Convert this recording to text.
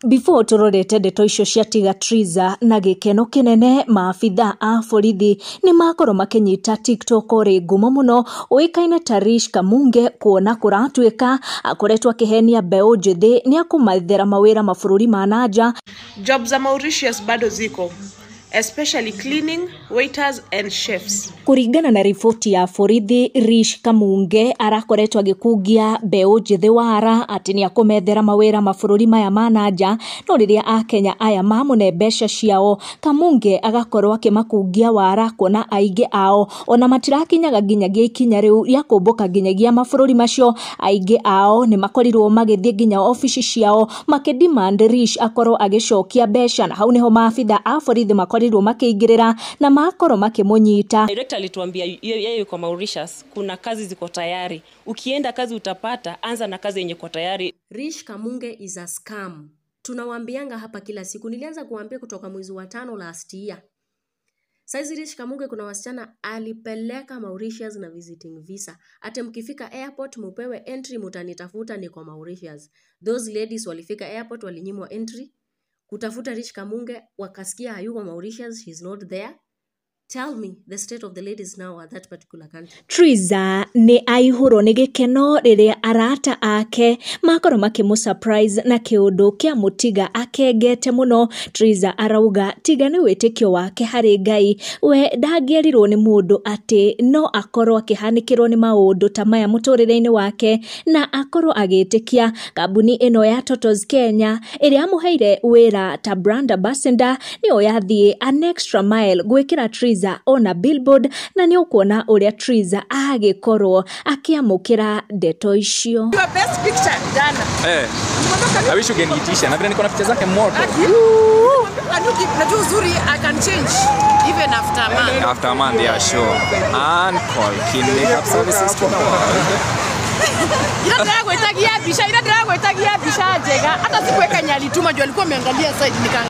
Before turorete ndeto icio cia tiga Triza na gikeno kinene, maabitha a borithi ni makorwo makinyita TikTok ri ngumo muno uikaine ta Rish Kamunge kuona kuratuika akoretwo akihenia mbeu njithi ni akumathera mawira mabũrũri ma nanja. Job za Mauritius bado ziko, especially cleaning, waiters and chefs. Kuringana na riboti ya borithi, Rish Kamunge arakoretwo agikungia mbeu njithi wara ati ni akumethera mawira mabũrũri maya ma nanja, no riria akenya aya mamune mbeca ciao, Kamunge agakorwo akimakungia wara kuona aingi ao ona matirakinyaga nginyagia ikinya riu ria kumbuka nginyagia mabũrũri macio. Aingi ao ni makorirwo magithie nginya ofici ciao makidemand Rish akorwo agicokia mbeca, na hau niho maabitha a borithi makorirwo makiingirira na makorwo makimunyita. Director alituambia yeye yuko Mauritius, kuna kazi ziko tayari, ukienda kazi utapata, anza na kazi yenye iko tayari. Rish Kamunge is a scam. Tunawaambianga hapa kila siku, nilianza kuambia kutoka mwezi wa 5 last year. Saizi Rish Kamunge kuna wasichana alipeleka Mauritius na visiting visa. Ate mkifika airport mupewe entry, mutanitafuta niko Mauritius. Those ladies walifika airport walinyimwa entry kutafuta Rish Kamunge, wakasikia hayuko Mauritius, he's not there. Tell me the state of the ladies now at that particular country. Triza ni aihurwo ni gikeno riria arata ake makorwo makimu surprise na kiundu kia mutiga akengete muno. Triza arauga tiga ni witikio wake hari Ngai, we ndangierirwo ni mundu ati no akorwo akihanikirwo ni maundu ta maya muturire-ini wake, na akorwo agitikia kambuni ino ya Totos Kenya iria amuheire wira ta brand ambassador niyo yathie an extra mile gwikira Triza ona billboard, na ni ukuona uria Triza agikorwo akiamukira ndeto icio. Your best picture jana. I wish ungeniitisha na vile niko na picha zake moto. Najua uzuri I can change even after a month. After a month, yeah, sure. And call Kin Makeup Services to the world. Ila ndiragoitagia mbica, ila ndiragoitagia mbica njega. Hata sikuweka nyali tu, majua alikuwa ameangalia side nika